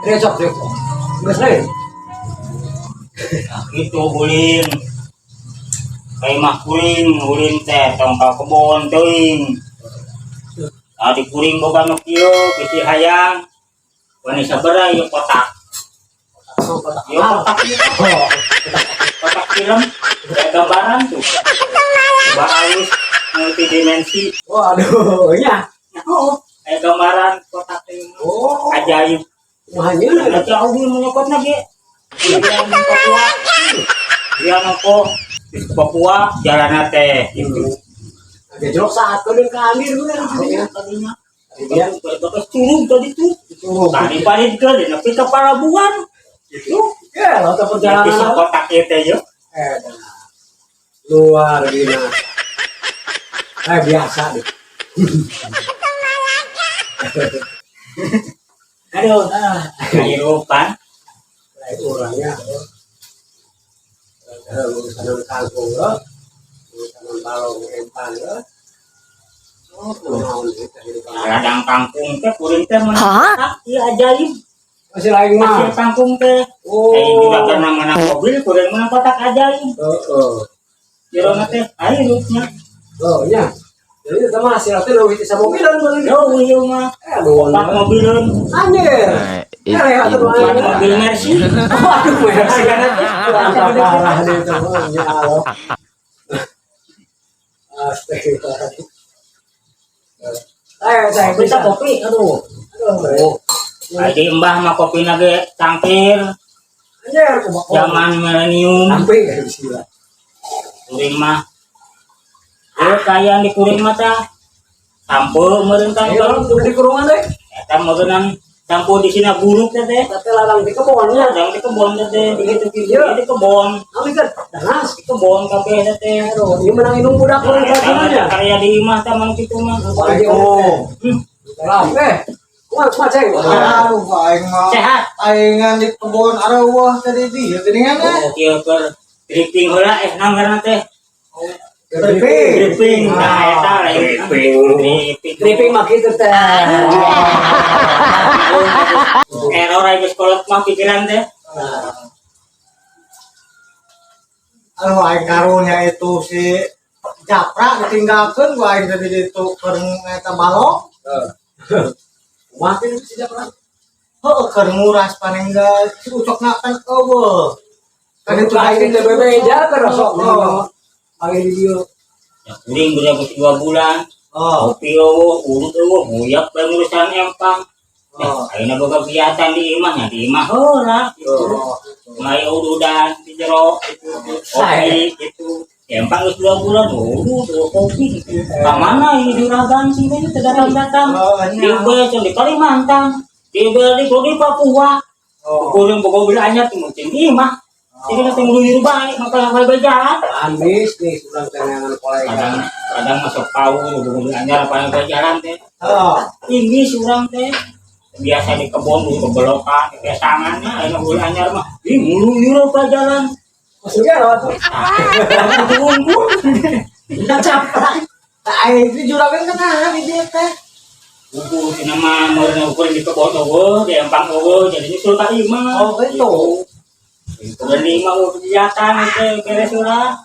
Besok, besok. Geus lain. Nah, gitu ulin. Kayak mah kuring, ulin teh tong ka kebon teuing. Nah, di kuring boga nu kieu bisi hayang. Wani sabaraha ieu kotak? Oh, kotak. Ieu kotak ieu. Oh, Kotak film kayak gambaran tuh. Coba halus multidimensi. Waduh, nya. Oh, kayak gambaran kotak ieu mah. Oh, Ajaib. Kumaha nyeuna? Nah, jauh ieu menyokotna ge. Dia Papua. Dia nopo di Papua jalan teh gitu. Gejolak saat kau dan ke amir bener Tahu tadinya. Iya. Bapak turun tadi tuh. Tadi paling ke dia nepi ke pelabuhan. Gitu. Ya, lo Perjalanan perjalanan kotak ieu teh yeuh. Eh, luar biasa. Eh, biasa deh. Aduh, kehidupan. Lain orangnya. Urusan kangkung, urusan balong empang, oh, naon ieu kehidupan. Ladang kangkung teh kuring teh menang kotak ieu ajaib. Masih lain Hasil mah. Kangkung teh. Oh. Eh, juga pernah menang mobil, kuring menang kotak ajaib. Heeh. Jerona teh airnya. Oh, nya. Jadi itu mah hasil teh leuwih ti samobilan bener. Yo, ieu mah. Eh, nuhun. Empat mobileun. Anjir. Eh, atuh Empat mobil Mercy. Waduh, Mercy. Mantap parah deh itu. Ya Allah. Astagfirullah. Eh, saya Kopi bisa. tak kopi, aduh. Aduh. Adi embah mah kopi ge cangkir Anjir, kumaha. Zaman milenium. Sampai kayak bismillah. Kuring mah. Eh, kaya di kuring mah tah. Sampo meureun kan. Ayo, udah di kurungan deh. Eta meureunnan sampo di sini buruk teh teh. Tapi ladang di kebonnya. Ladang di kebon teh teh. Begitu kieu. Di kebon, Ami kan dangas. Di kebon kabeh teh teh. Aduh, ini menang indung budak kurang Eta mah kajiannya. Karya di imah teh mang kitu mah. Assalamualaikum. Salam. Eh, kumaha kumaha ceng? Aduh, aing mah. Sehat. Aingan di kebon areuweuh tadi di geuningan eh. Oh, kieu keur tripping heula eh naon ngaranna teh? Tripping. Tripping. Nah, eta lain. Tripping. Tripping. Tripping mah kitu teh. Error aja sekolah mah pikiran teh. Aduh, aing karunya itu si Japra ditinggalkeun gua aing tadi itu keur eta balong. Kumaha kitu si Japra? Heuh, keur nguras paling geus si Ucokna kan eueuh. Kan itu aing teh bebeja keur sok. Oh. Aing di dieu. Ya kuring udah 2 bulan. Oh. Kopi eueuh, urut eueuh, nguyak bae ngurusan empang. Ya, Oh. ayeuna boga kegiatan di imah nya di imah heula gitu. Oh. Mulai ududan di jero gitu, kopi gitu. Empang geus 2 bulan, udah tuh kopi gitu. Ka mana ini juragan sih ini teu datang-datang. Oh, Di nya. di Kalimantan, di di Papua. Oh. Kuring boga mobil anyar teh mungkin di imah. Jadi nanti ngeluyur balik, maka kalau berjalan. Amis nih urang teh neangan kolega. Kadang kadang masuk kau, boga mobil anyar apa yang berjalan teh. Oh. Ini surang teh biasa di kebon di kebelokan di pesangannya ayeuna mobil anyar mah ih ngeluyur apa jalan. Maksudnya apa tuh? Tunggu. Capra. Aing itu juragan kan nah di dieu teh. Buku cenah mah meureun ukur di kebon eueuh di empang eueuh jadi nyusul ka imah. Oh, gitu. Ukuran di imah eueuh kegiatan teh beres ulah.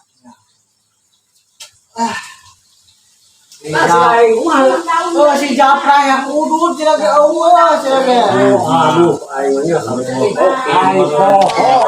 Nah, si aing kumaha? Oh, si Japra yang udut cenah ge eueuh cenah ge. Aduh, aing mah nya. Oke. Aing poho.